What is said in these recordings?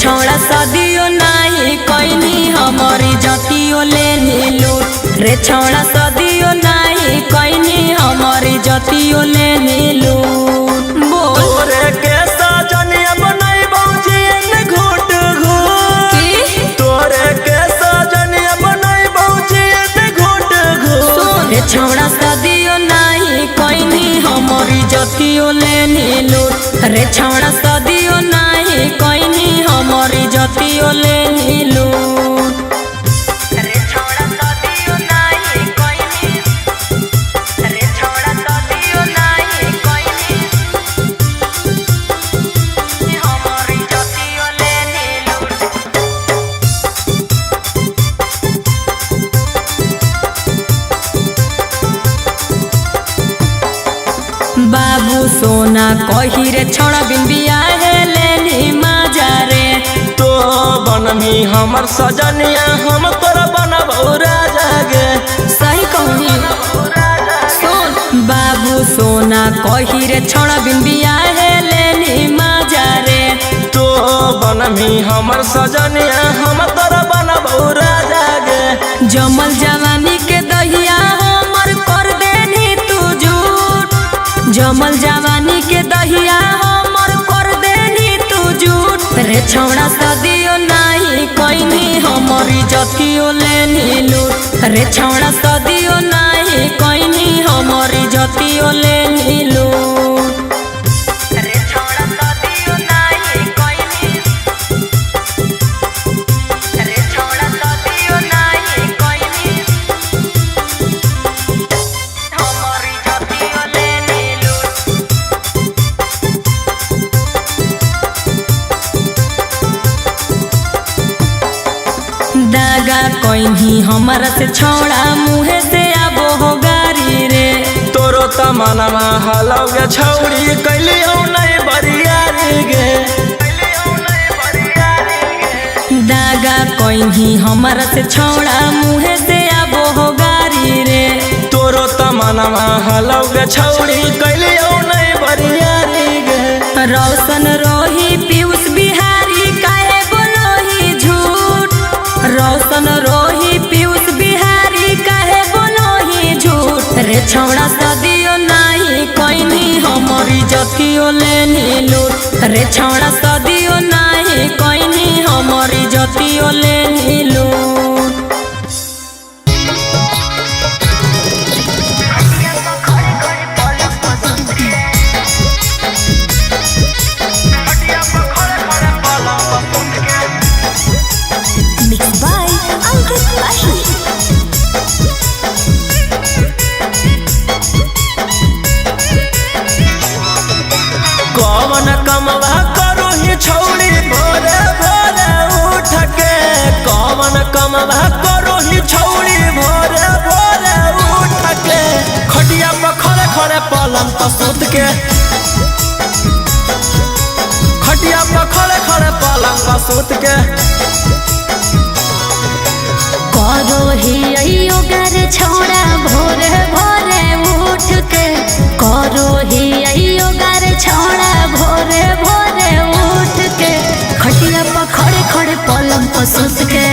छौड़ा सदियो नाही कइनी हमरी जतियो लेनी लूट। रे छौड़ा सदियो नाही कइनी हमरी जतियो लेनी लूट। बोल तोरे के सजनिया बनैबौ जियन घुट घुट। की तोरे के सजनिया बनैबौ जियन घुट घुट। रे छौड़ा सदियो नाही कइनी हमरी जतियो लेनी लूट। रे छौड़ा सदियो नाही कइनी हमरी जतियो लेनी लूट। रे छौड़ा सदियो नाही कइनी, रे छौड़ा सदियो नाही कइनी हमरी जतियो लेनी लूट। बाबू सोना कही रे छौड़ा बिन बियाहे लेनी मजा रे। तो बनमी हमर सजनिया हम तोरा बनबौ राजा गे। सही कहनी सुन। बाबू सोना कही रे छौड़ा बिन बियाहे लेनी मजा रे। तो बनमी हमर सजनिया हम तोरा बनबौ राजा गे। जमल जवानी के दहिया हमर कर देनी तू झूठ। जमल जवानी के दहिया हमर कर देनी तू झूठ। रे छौड़ा सदियो नाही कइनी हमरी जतियो लेनी लूट। रे छौड़ा सदियो नाही कइनी हमरी जतियो लेनी लूट। रे छौड़ा सदियो नाही कइनी, रे छौड़ा सदियो नाही कइनी हमरी जतियो लेनी लूट। दागा कइनी हमरा से छौड़ा मुहे से आबो हो गारी रे। तोरो तमनमा हलौ गे छौड़ी कैलियौ नै बरियारी गे। दागा कइनी हमरा से छौड़ा मुहे से आबो हो गारी रे। तोरो तमनमा हलौ गे छौड़ी कैलियौ नै बरियारी गे। रोशन रोही पीयूष बिहारी काहे बोलोही झूठ। रोशन रोही पीयूष बिहारी काहे बोलोही झूठ। रे छौड़ा सदियो नाही कइनी हमरी जतियो लेनी लूट। रे छौड़ा सदियो नाही कइनी हमरी जतियो लेनी लूट। Mixed by Ankit Mahi. कौन कमवा करो ही छौड़ी भोरे भोरे उठ के। कौन कमवा करो ही छौड़ी भोरे भोरे उठ के। खटिया पर खड़े खड़े पलंग पर सुत के। खटिया पर खड़े खड़े पलंग पर सुत के। करो ही अइयो गर छौड़ा भोरे भोरे उठ के। करो ही अइयो गर छौड़ा भोरे भोरे उठ के। खटिया पर खड़े खड़े पलंग पर सुत के।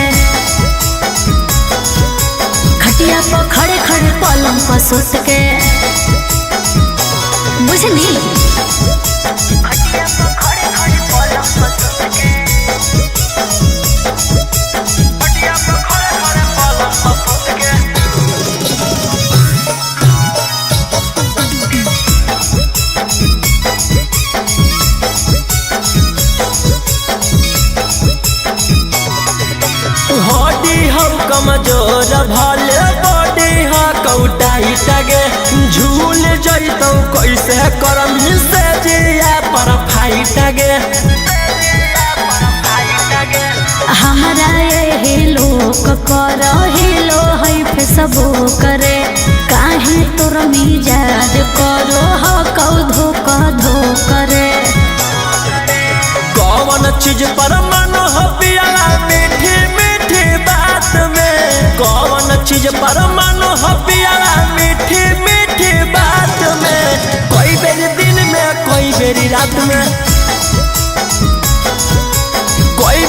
खटिया पर खड़े खड़े पलंग पर सुत के। बुझनी। खटिया पर खड़े खड़े पलंग पर सुत के। खटिया पर खड़े खड़े पलंग पर सुत के। हड्डी हम कमजोर भले बॉडी हा कौटाई टगे। झूल जैतौ कैसे करम से जिया पर फाइट गे। हमरा एही लोक कर हिलो है फेसबुक करे। काहे तोर मिजाज करो ह कौ धोक धो करे। कौन चीज पर मन हो पियाला मीठी मीठी बात में। कौन चीज पर मन हो पियाला मीठी मीठी बात में। कोई बेरी दिन में कोई बेरी रात में। कोई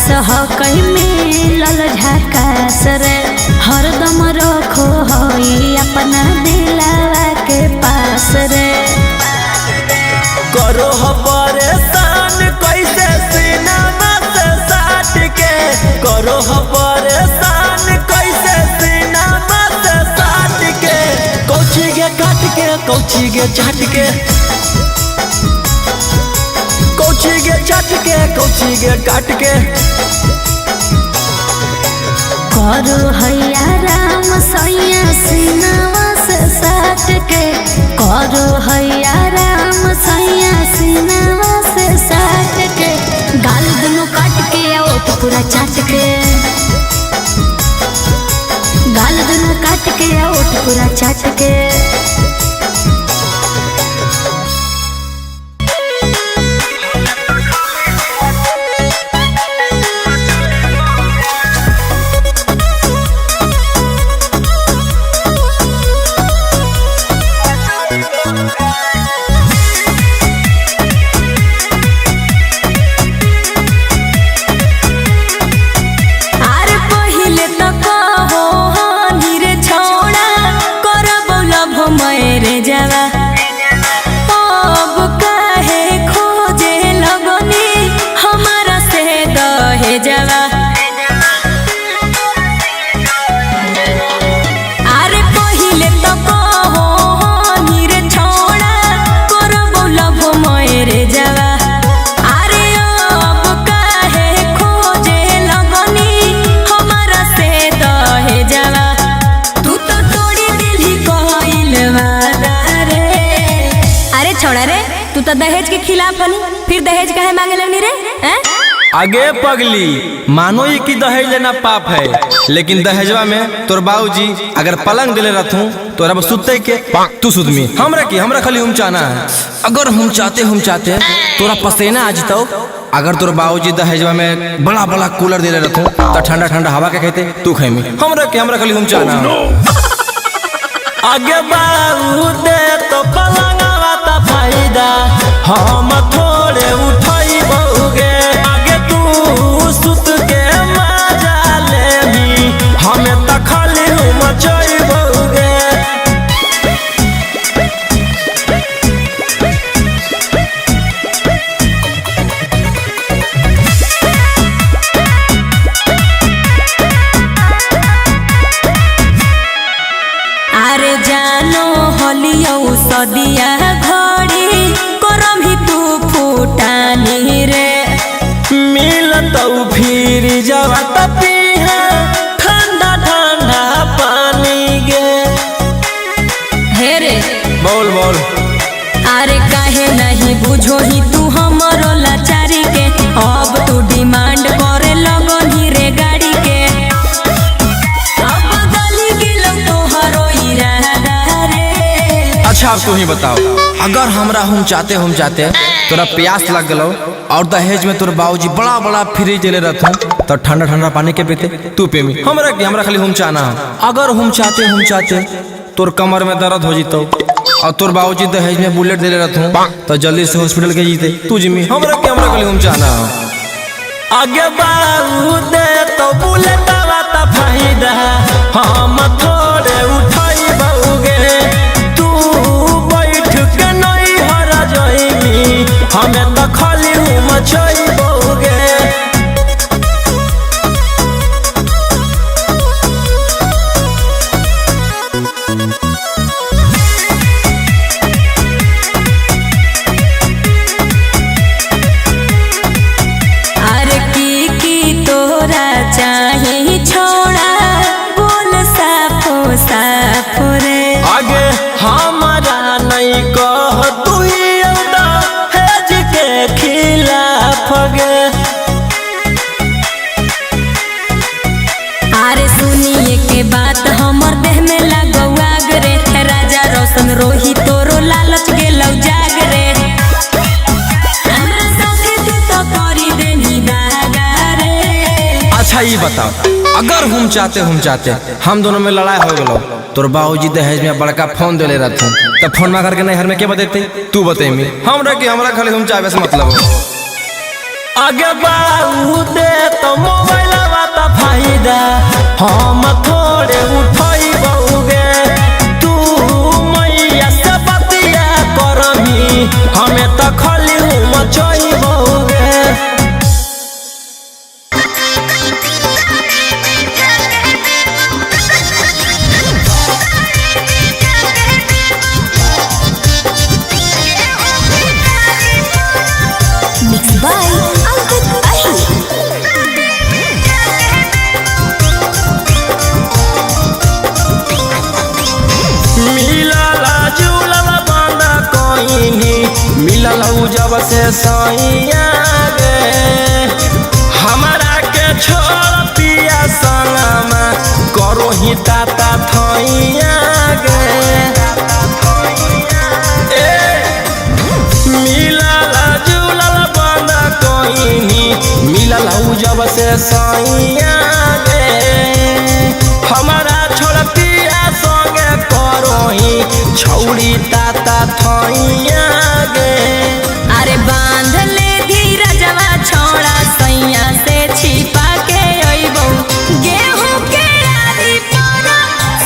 खास हकई मिलल झकास रे, हरदम रखो हई अपना दिलावा के पास रे। करो हो परेशान कैसे सीनामा से साट के, करो हो परेशान कैसे सीनामा से साट के, कौची के काट के कौची के चाट के, कौची के चाट के कौची के काट के। करो हैया राम सैया सीनावा से साट के, करो हैया राम सैया सीनावा से साट के, गाल दुनु काट के ओठ पूरा चाट के, गाल दुनु काट के ओठ पूरा चाट के। आर पहिले त कहो हानि रे छौड़ा करबौ लभ मेरे जावा, अब काहे खोजे लगनी हमारा से दहे जावा। आरे पहिले त कहो हानि रे छौड़ा करबौ लभ मेरे जावा, आरे अब काहे खोजे लगनी हमारा से दहे जावा। तू तो तोड़ी दिलही कइल वादा रे। अरे छोड़ा रे, तू तो दहेज के खिलाफ हनी, फिर दहेज काहे मांगे लगनी रे हैं? आगे पगली मानो ये कि दहेज लेना पाप है, लेकिन दहेजवा में तोर बाबूजी अगर पलंग दिले रहतूं तोरा बस सुते के तू सुतमी, हमरा की हमरा खाली हम चाहना है। अगर हम चाहते तोरा पसेना आ जतौ। अगर तोर बाबूजी दहेजवा में बड़ा बड़ा कूलर दिले रहतूं तो ठंडा ठंडा हवा के खेते तू खेमी, हमरा की हमरा खाली हम चाहना है। आगे बाबू दे तो पलंगवा त फायदा हम थोड़े उठाई बहुगे, आगे तू सुत के मजा लेबी हमें त खाली हम बहुगे। अरे जानो हलियौ सदिया घड़ी करम ही तू फूटानी रे, मिलतौ फिर जवा त पीहा ठंडा ठंडा पानी गे। हे रे बोल बोल। अरे काहे नहीं बुझो ही तू हमरो लाचारी के, अब तू डिमांड करे लगनी रे गाड़ी के, अब गली गेलौ तोहरो इरादा रे। अच्छा अब तू ही बताओ, अगर हमरा हम चाहते तोरा प्यास लग गलो और दहेज में तोर बाबूजी बड़ा बड़ा फ्रिज देले रहथुन तो ठंडा ठंडा पानी के पीते तू पेमी, हमरा की हमरा खाली हम चाहना है। अगर हम चाहते तोर कमर में दर्द हो जितो और तोर बाबूजी दहेज में बुलेट देले रहथुन तो जल्दी से हॉस्पिटल के जीते तू जिमी, हमरा की हमरा खाली हम चाहना है। आगे बाबू दे तो बुलेटवा त फायदा हम थोड़े उठाई बहुगे, तू बैठ के नहीं हरा जाइबी हमें त खाली हम बहुगे। अरे की तोरा चाही छोड़ा बोल साफो साफो रे, आगे हमारा नहीं कह तू ही दहेज के खिलाफ गे। अरे सुनिए के बात हमर देह में लागौ आग रे, राजा रोशन रोही तोरो लालच गेलौ जाग रे, हमरा साथे तू तो करी देनी दागा रे। अच्छा ये बताओ, अगर हम चाहते हम दोनों में लड़ाई हो गलो तोर बाबूजी दहेज में बड़का फोन देले रहथुन तो फोन मा करके नैहर में के बतेते तू बतेमी, हमरा की हमरा खाली हम चाहे से मतलब हो। आगे बाऊ दे तो मोबाइलवा त फायदा हम थोड़े उठैबौगे। तू मैया से बतिया करही हमें त खली मचैबौगे। Mix by Ankit Ahir. मिलला जुलल बंद कोइनी मिलल जब से सैया गे। हमरा के छोड़ पिया संगमा करो ही ताता थैया गे। ए मिलल जुलल बंद कोइनी मिलल जब से सैया गे। हमरा छोड़ पिया संगे करोही छौड़ी ताता थैया गे। अरे बांध ले धीरजवा छोड़ा सैया से छिपा के अइबौ। गेहूं के आरी पर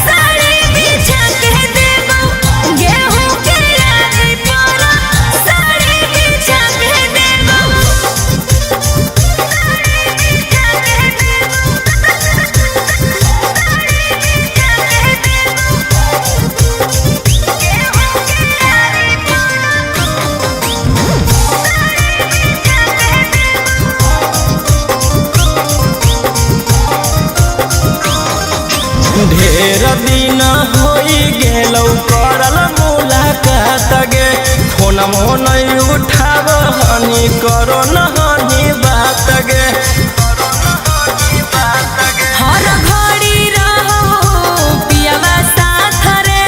साड़ी बिछा के देबौ। गेहूं के आरी पर साड़ी बिछा के देबौ। ढेर दिन होई गेलौ करल मुलाकात गे। फोनमो नहीं उठाब हनी करो न हनी बात गे। हर घड़ी रहो पियावा साथ रे,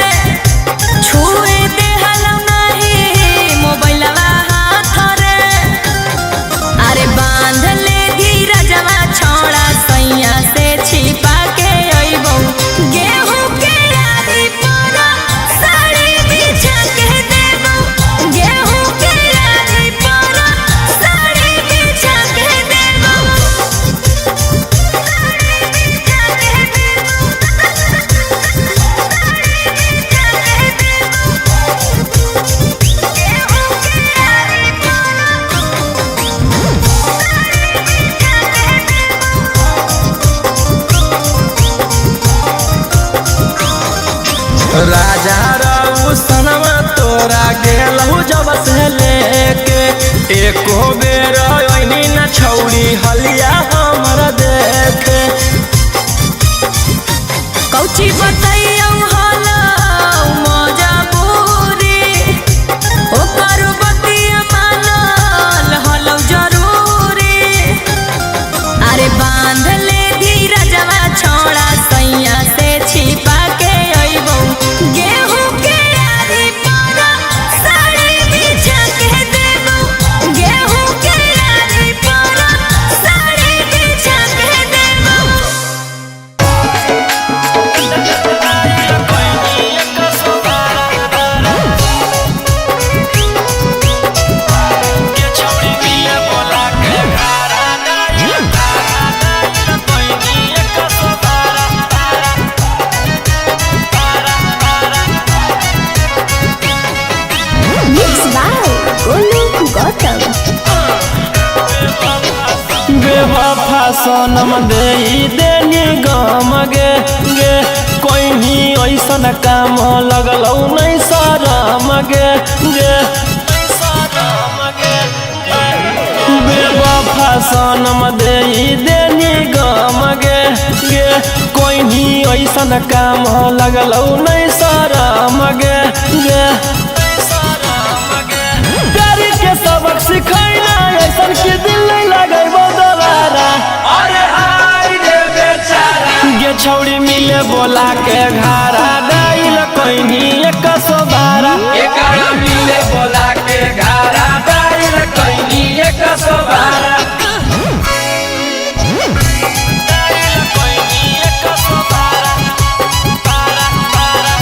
छुए देहल नाही मोबाइलवा हाथ रे। अरे बांध ले धीरजवा छोड़ा सैया से छिपा के अइबौ। गेहूं के आरी पर साड़ी बिछा के देबौ। गेहूं के आरी पर साड़ी बिछा के देबौ। राजा राउ सनमा तोरा गेलहु जब से लेके एको बेर ऐनी न छौड़ी हलिया हमर देखे। कौची बतैयौ हलौ मजबूरी, ओकर बतिया मानल हलौ जरूरी। अरे बांध ले धीरजवा छोड़ा सैया से छिपा के अइबौ। गेहूं के आरी पर साड़ी बिछा के देबौ। गेहूं के आरी पर साड़ी बिछा के देबौ। Mix by Golu Gautam. बेवफा सनम दे देनी गम गे गे। कोई भी ऐसन काम लगलौ नहीं शरम गे गे। बेवफा सनम दे देनी गम गे गे। कोई भी ऐसन काम लगलौ नहीं शरम गे गे। प्यार के सबक सिखैना ऐसन के दिल नहीं लगैबो दोबारा। अरे हाय रे बेचारा गे छौड़ी मिले बोला के घारा डाइल कोइनी एक सौ बारह। एकरा मिले बोला के घारा डाइल कोइनी एक सौ बारह। डाइल कोइनी एक सौ बारह, बारह, बारह।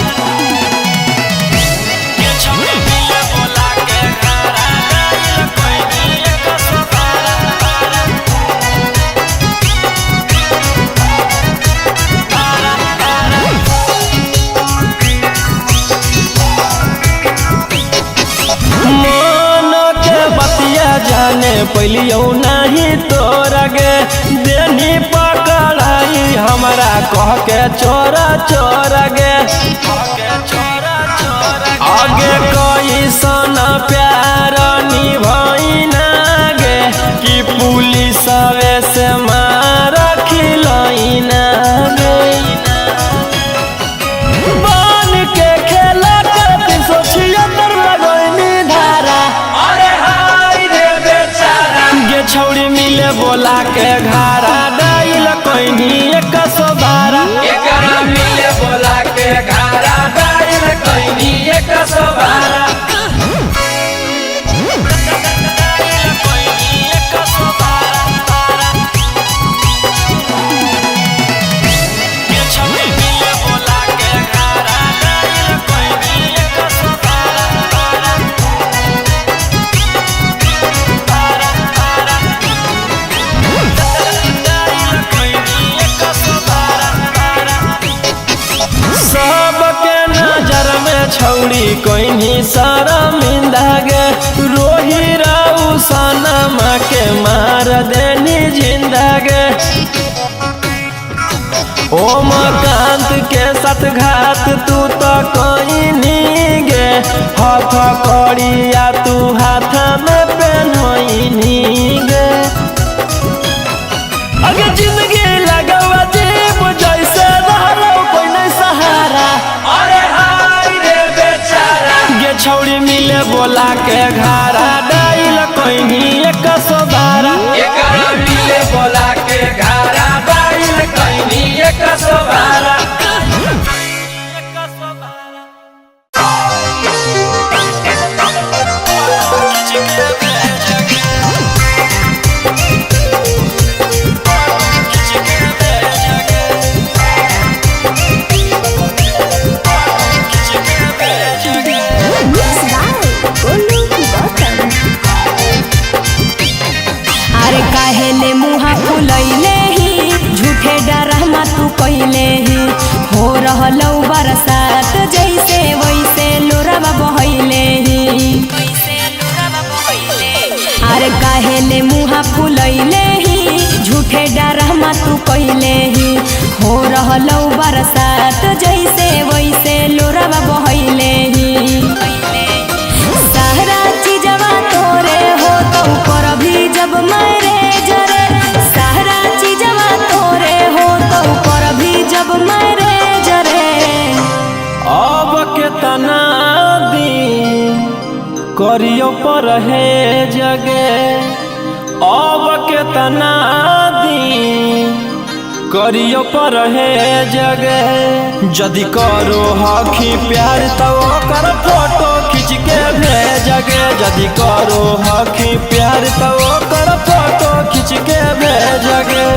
गे छौड़ी मिले बोला के घारा डाइल कोइनी एक सौ बारह, बारह। पैलियो नहीं तोरा गे। देनी पकड़ाई हमरा कह के चोरा चोरा गे। आगे कैसन प्यार निभाई ना गे कि पुलिस से मार खिलाई ना गे। बन के खेला कर 376 लगैनी धारा। अरे हाय रे बेचारा। गे छौड़ी मिले बोला के घारा डाइल कोइनी 112। एकरा मिले बोला के घारा डाइल कोइनी 112। सबके नजर में छौड़ी कोइनी शर्मिंदा गे। रोही राउ सनमा के मार देनी जिंदा गे। ओम कांत के साथ घात तू तो कोइनी गे। हाथ कड़िया तू हाथ में पहनोइनी गे। अगे जिंदगी लगवा जीव जैसे रहलो कोई नहीं सहारा। अरे हाय रे बेचारा। गे छौड़ी मिले बोला के घारा डाइल कोइनी 112। एकरा मिले बोला के घारा डाइल कोइनी 112। Mix by Golu Gautam. अरे काहे ले मुहा फुलैले ही झूठे डरमा तू कैले ही। हो रहलौ बरसात जैसे वैसे लोरवा बहैले ही। अरे काहे ले मुहा फुलैले ही झूठे डरमा तू कैले ही। हो रहलौ बरसात जैसे वैसे लोरवा बहैले ही। सारा चीजवा तोरे हो तो पर भी जब मरे जरे। सारा चीजवा तोरे हो तो पर भी जब मरे जरे। अब के तना दी करियो पर है जगे। अब के तना दी करियो पर है जगे। जदि करो हखी प्यार तो ओकर फोटो खींच के भेजगे। जदि करो हखी प्यार तो ओकर फोटो खींच के भेजगे।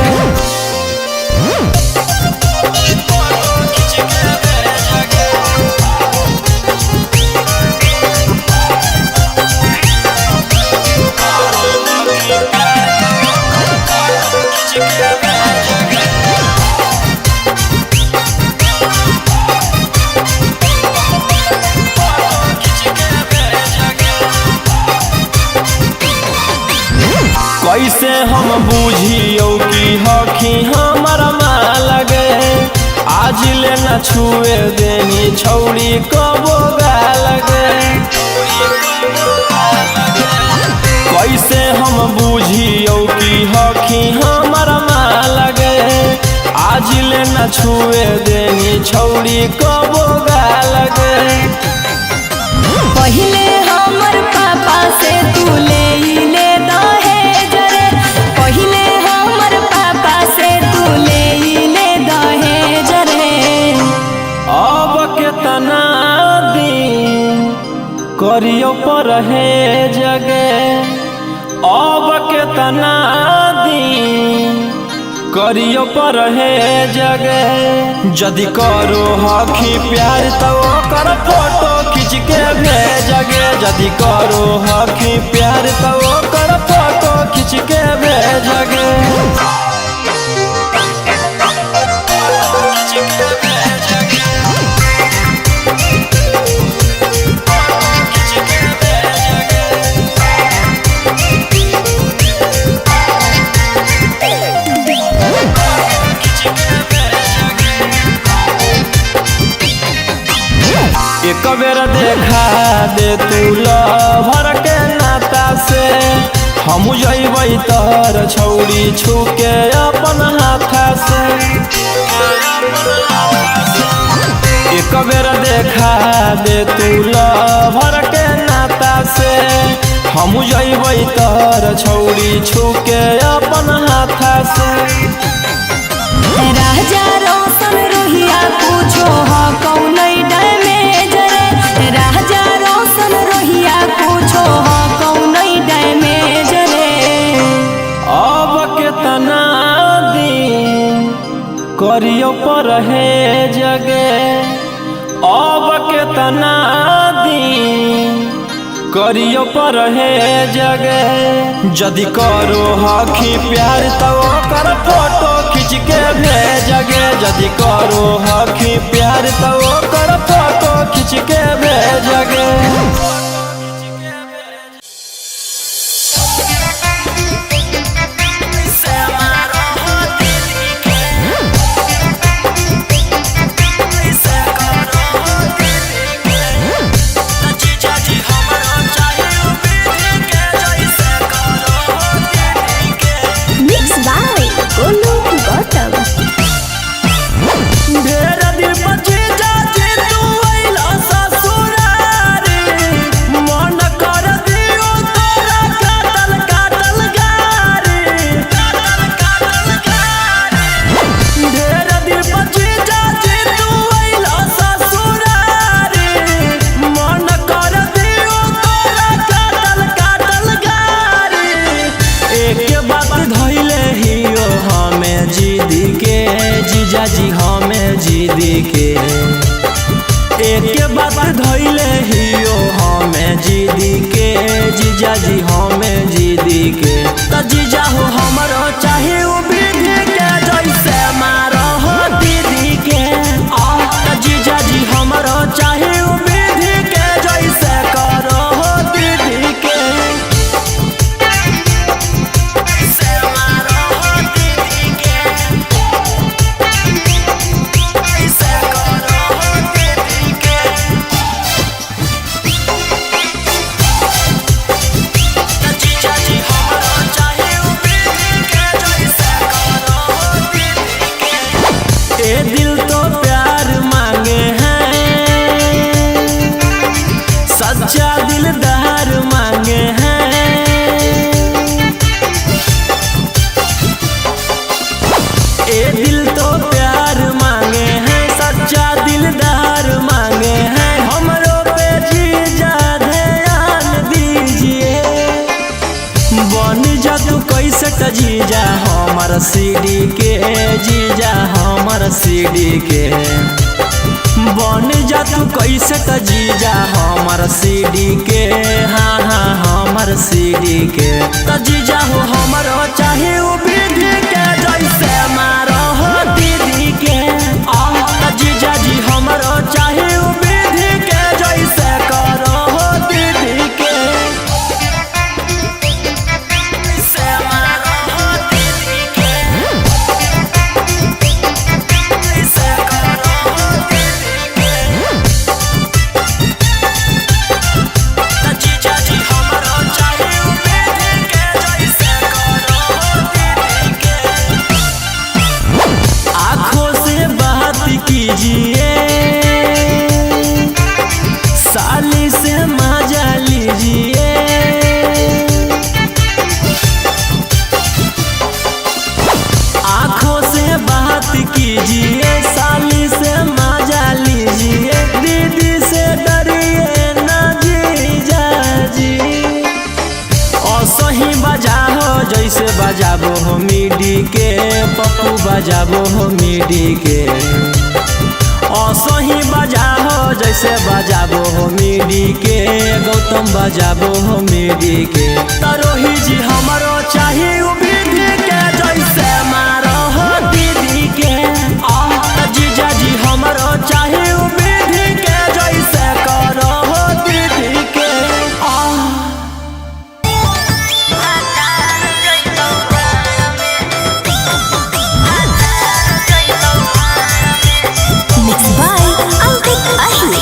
कैसे हम बुझियो कि हखी हमर माँ लगे। आज ले न छुए देनी छौड़ी कबो लगे। कैसे हम बुझियो कि हखी हमर माँ लगे। आज ले न छुए देनी छौड़ी कबो लगे। पहिले हमर पापा से तू ले ले दहेज रे। पहिले हमर पापा से तू ले ले दहेज रे। अब के तना दी करियो पर है जगे। अब के तना दी करियो पर है जगे। जदि करो हखी प्यार तो ओकर फोटो खींच के भेजगे। जदि करो हखी प्यार तो ओकर फोटो खींच के भेजगे। हम जइबै तोहर छौड़ी छूके अपन हाथा से। एक बेर देखा दे तू लभर के नाता से, हम जइबै तोहर छौड़ी छूके अपन हाथा से। राजा रोशन रोहिया पूछो हा कौन डैमेज रे, राजा रोशन रोहिया पूछो हा कौन डैमेज रे। अब केतना दिन करियो पर है जगे, अब केतना दिन करियो पर है जगे। जदि करो हखी प्यार तो ओकर फोटो खींच के भेजगे, जदि करो हखी प्यार तो ओकर फोटो खींच के भेजगे। Mix by Golu Gautam. ढेर दिन बचे जाजे तू अइला ससुरारी, मन कर दियो तोरा काटल काटल गारी, काटल काटल गारी। ढेर दिन बचे जाजे तू अइला ससुरारी, मन कर दियो तोरा काटल काटल गारी। एक बात धइले हियो हमें जीदी के, जीजाजी हमें जीदी के। एक बात धइले हियो हमें जीदी के, जीजाजी हमें जीदी के। त जीजा हो हमरो चाहे उ विधि के, जैसे मारो हो दीदी के। त जीजाजी हमरो चाहे उ विधि के, जैसे करो हो दीदी के। ए दिल तो प्यार मांगे हैं, सच्चा दिलदार मांगे हैं। ए दिल तो प्यार मांगे हैं, सच्चा दिलदार मांगे हैं। हमरो पे जीजा ध्यान दीजिए, बन जा तू कैसे त जीजा हमर सीडी के, जीजा हमर सीडी के। बन जा तू कैसे त जीजा हमर सीडी के, हाँ हाँ हमर सीडी के। त जीजा हो हमरो चाहे उ विधि के, जैसे मारो हो दीदी के। त जीजा जी हमरो चाहे उ विधि के, जैसे करो हो दीदी के। आँखों से बात कीजिए, साली से मजा लीजिए। आँखों से बात कीजिए, साली से मजा लीजिए। दीदी से डरिए ना जीजा जी, असही बजाहो जैसे बजाबो हो मीडी के, पप्पू बजाबो हो मीडी के। असही बजाहो जैसे बजाबो हो मीडी के, गौतम बजाबो हो मीडी के। तरोही जी हमरो चाही उ विधि के, जैसे मारो हो दीदी के। जीजा जी हमरो चाही उ विधि के, जैसे करो हो दीदी के। Mix by Ankit Ahir.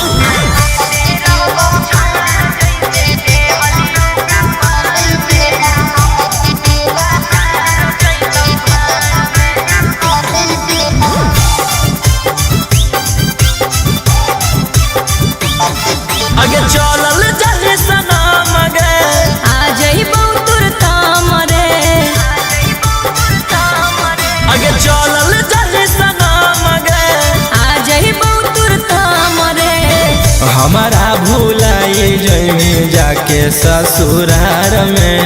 जाके ससुरार में।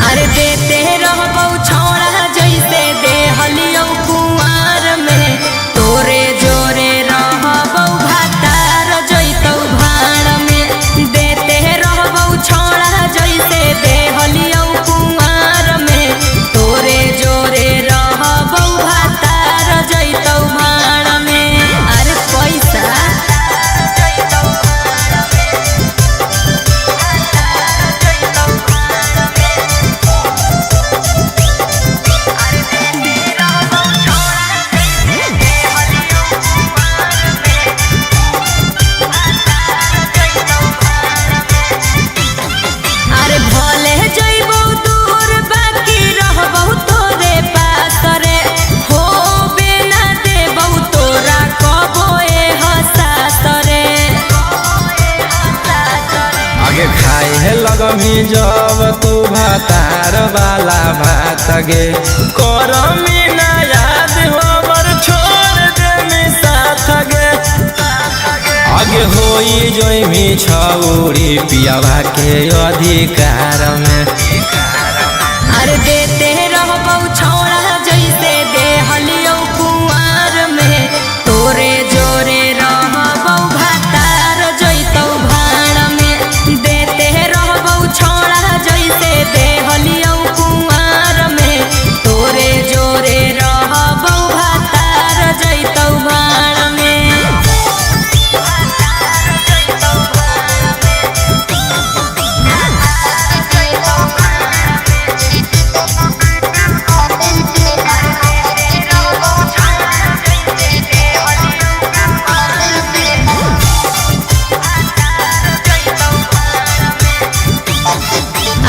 अरे देते रहबौ छौड़ा जैसे देहलियौ कुंवार में, तोरे जोरे रहबौ भातार जैतौ भाड़ में। देते रहबौ छौड़ा जैसे देहलियौ कुंवार में, तोरे जोरे रहबौ भातार जैतौ भाड़ में। अरे पैसा अरे भले जइबौ दूर बाकी रहबौ तोरे पास रे, हो बिना देबौ तोरा कबो ए हसास रे। आगे खाए है लगमी जब तू भातार वाला भात गे, करमी ना याद हमर छोड़ दे मी साथ गे। आगे होई जोइमी छौरी पियावा के अधिकार में। अरे देते रहबौ छौड़ा जैसे देहलियौ कुंवार में, तोरे जोरे रहबौ भातार जैतौ भाड़ में। देते रहबौ छौड़ा जैसे देहलियौ कुंवार में, तोरे जोरे रहबौ भातार जैतौ भाड़ में।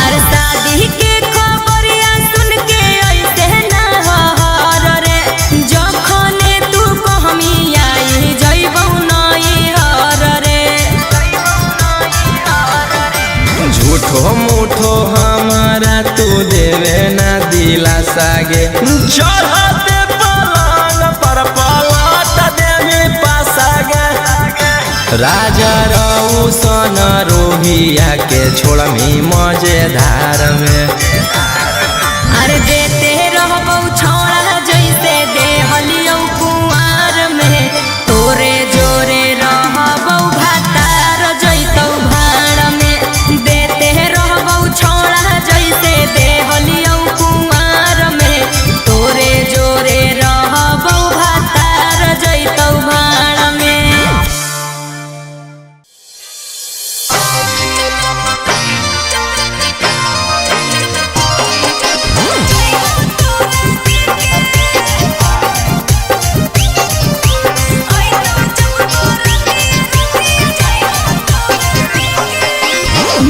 अरे शादी के खबरिया सुन के ऐसे ना हर रे, जखने तू कहमी आई जइबौ नई हर रे। झूठो मूठो हमारा तू देवे ना दिला सागे, चढ़ते पलंग पर पलट देवी पासागे। राजा रौसन रोहिया के छोड़मी मजेदार में। अरे देते रहबौ छौड़ा जैसे देहलियौ कुंवार में, तोरे जोरे रहबौ भातार जैतौ भाड़ में। देते रहबौ छौड़ा जैसे देहलियौ कुंवार में, तोरे जोरे रहबौ भातार जैतौ भाड़ में।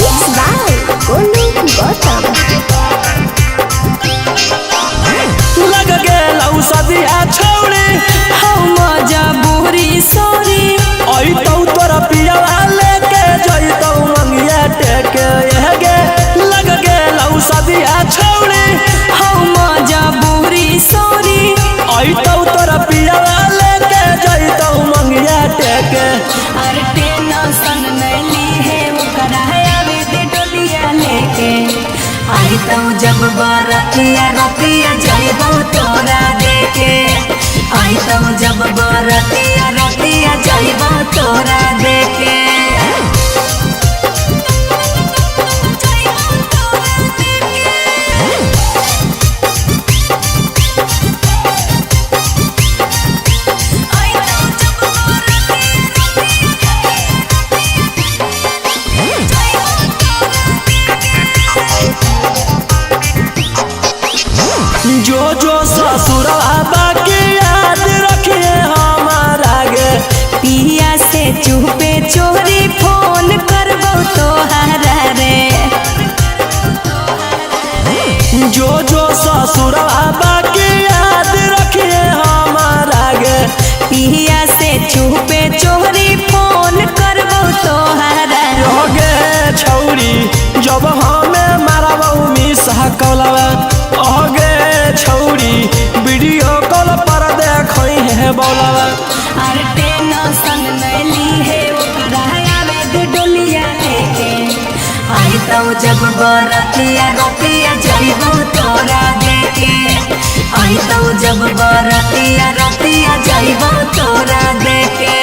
Mix by Golu Gautam. लग गेलौ सदिया छौड़ी हौ मजा बुरी सोरी, अइतौ तोरा पियावा लेके जइतौ मंगिया टेके गे। लग गेलौ सदिया छौड़ी हौ मजा बुरी सोरी, अइतौ तोरा पियावा लेके जइतौ मंगिया टेके। अरे टेंशन नैली है ओकरा आवे दे डोलिया लेके, आई तो जब बरतिया रतिया जइबौ तोरा देके, आई तो जब बरतिया रतिया जइबौ तोरा देके। जो जो ससुरवा बाकी याद रखिए हमारा गे, पिया से चुपे चोरी फोन करबौ तोहरा रे, जो जो ससुरवा बाकी याद रखिए हमारा गे, पिया से चुपे चोरी फोन करबौ तोहरा रे। गे छौरी जब हमें मारबौ मिस कौलवा, अगे छौरी वीडियो कॉल पर देखई है बौलवा। अरे टेंशन नैली है ओकरा आवे दे डोलिया लेके, तो जब बरतिया रतिया जइबो तोरा देखे। आई तो जब बरतिया रतिया जइबो तोरा देखे।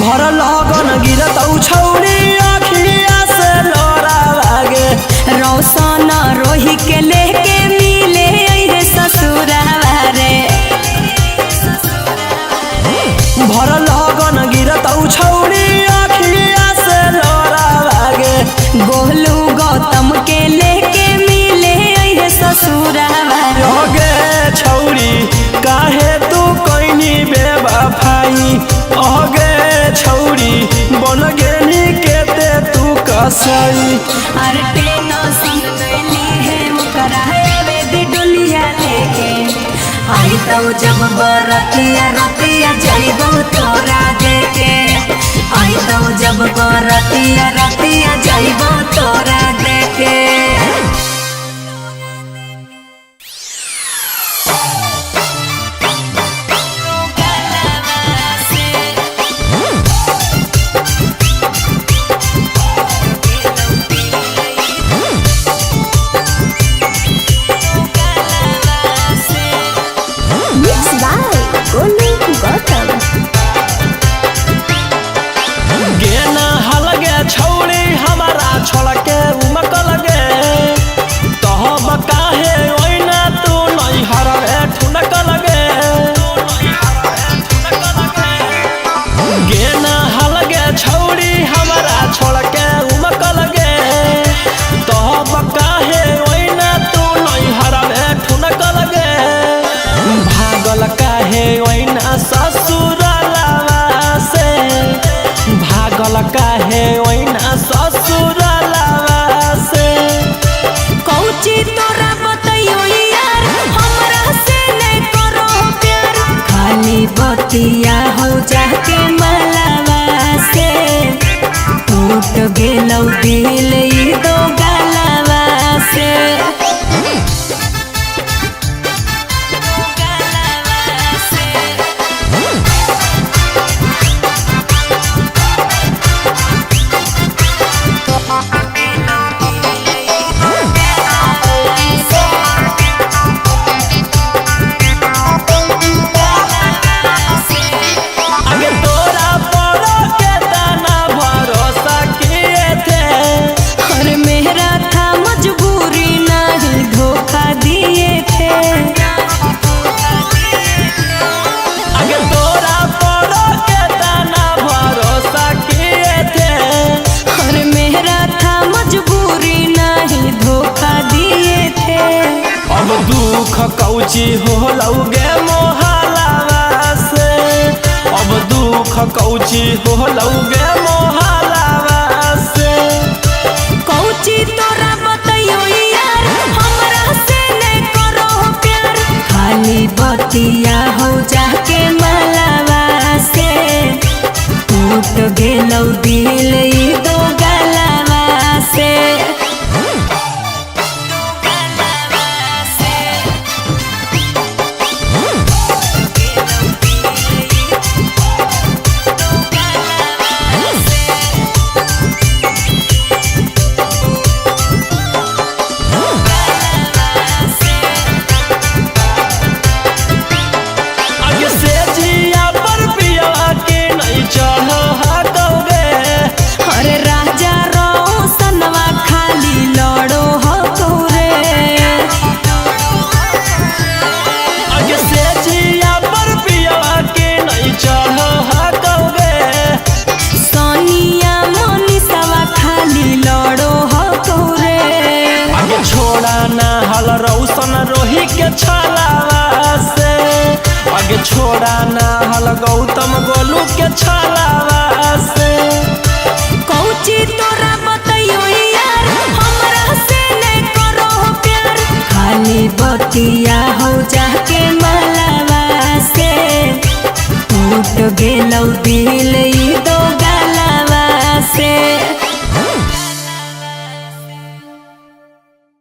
भर लगन गिरत छौरी अखिया से लोरा लागे। रौशन रोही के लेके मिले अइहे ससुरावा रे। भर लगन गिरत छौरी अखिया से लोरा लागे। गोलू गौतम के लेके मिले अइहे ससुरावा रे। होगे छौरी काहे तू कइनी बेवफाई। होगे छौरी बन गेनी केते तू कसाई। अरे टेंशन नैली है ओकरा आवे दे डोलिया लेके। आई तो जब बरतिया रतिया जइबो तोरा देखे। आई तो जब बरतिया रतिया जइबो तोरा देखे। Mix by Golu Gautam. गेना हलगे छौरी हमारा छोड़ के उमक लगे। तहब काहे ओइना तू नैहर रे ठुनक लगे। गेना हलगे छौरी हमारा छोड़ के उमक लगे। तहब काहे ओइना तू नैहर रे ठुनक लगे। भागल काहे ओइना ससुरलावा से। भागल काहे ओइना ससुरलावा से। कौची तोरा बतैयो यार हमरा से नहीं करो प्यार। खाली बतिया हो जाके मलावा से। टूट गेलौ दिल ई दो गलावा से। आगे तोरा पर के तना भरोसा किए थे। और मेरा था मजबूरी नहीं धोखा दिए थे। आगे तोरा पर के तना भरोसा किए थे। और मेरा था मजबूरी नहीं धोखा दिए थे। अब दुख कौची होलौगे मोहलावा से। अब दुख कौची होलौगे मोहलावा से। कौची तोरा बतैयो यार हमरा से नहीं करो प्यार। खाली बतिया हो जाके मलावा से। टूट गेलौ दिल ई दो गलावा से। आगे से जिया पर पिया के नहीं चढ़ हकौगे। अरे राजा रोशनवा खाली लड़ो हो रे। आगे से जिया पर पिया के नहीं चढ़ हकौगे। सोनिया मोनिसवा खाली लड़ो हो रे। आगे छोड़ा ना हल रौशन रोही के छलावा से। आगे छोड़ा ना हल गौतम गोलू के छलावा से।